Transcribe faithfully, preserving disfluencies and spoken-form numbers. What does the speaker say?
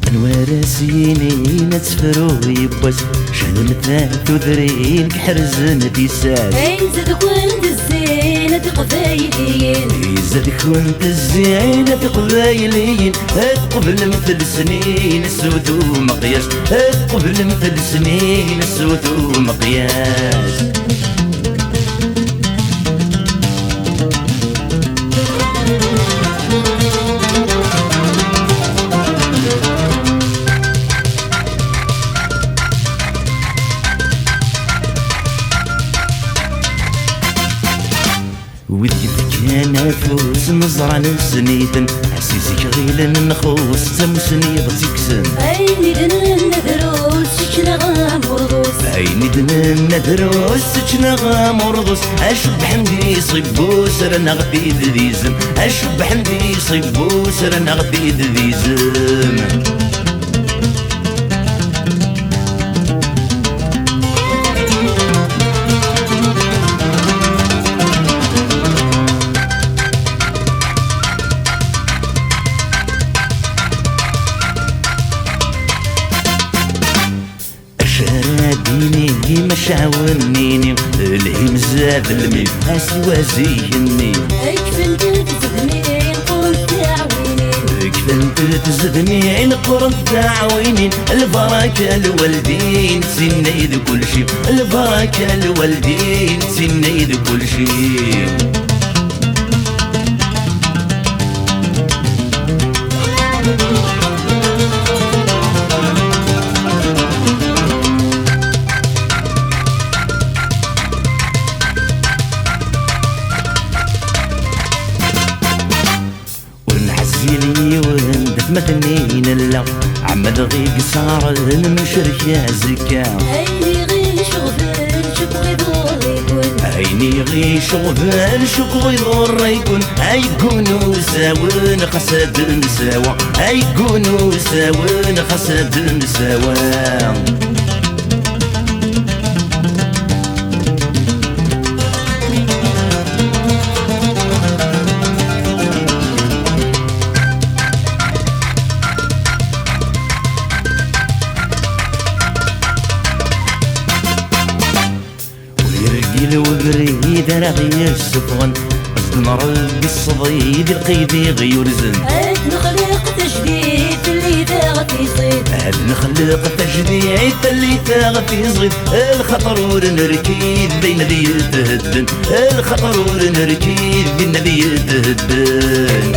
Anwa ara s-yinin ad tefru yiwwas? Cehden tudrin ḥerzen tissas. Ayen zedkun zzin a tiqbayliyin. Izad-kun tezzin a tiqbayliyin, ad tqeblemt lesnin s udu meqyas, ad tqeblemt lesnin s udu meqyas. Wid yefkan afus neẓra nessen-iten, asizik ɣilen nxus d tamusni ɣ-tt-ikksen. Ayen i d-nenna drus, kečč neɣ amurḍus. Ayen i d-nenna drus, kečč neɣ amurḍus. Acebbḥen di ṣibbus, rran-aɣ-d-id d izem. Acebbḥen di ṣibbus, rran-aɣ-d-id d izem. Acu ara d-iniɣ i macawen-nni? Lhim zad lmim, asiwa zik-nni. Kfent tzedmin, qurent taɛwinin. Kfent tzedmin, qurent taɛwinin. Lbaraka lwaldin, d tinna i d kulci. Lbaraka lwaldin, d tinna i d kulci. Ur nɛezzil yiwen d atmaten-i nella, ɛemmdeɣ i yesɛaren ncerk azekka. Ayen i ɣ-iceɣben cukkeɣ iḍurr-ikun. Ayen i ɣ-iceɣben cukkeɣ iḍurr-ikun. Aygun usawen xas ad nsawa, aygun usawen xas ad nsawa. Ur irgil webrid ara ɣ-yessufɣen, zden Rebbi ṣṣdid lqid i ɣ-yurzen. Ad nexleq tajdid fell-i daɣ tiẓid. Ad nexleq tajdid fell-i daɣ tiẓid. Lxaṭer ur nerkid d ayen ad yethedden. Lxaṭer ur nerkid d ayen ad yethedden.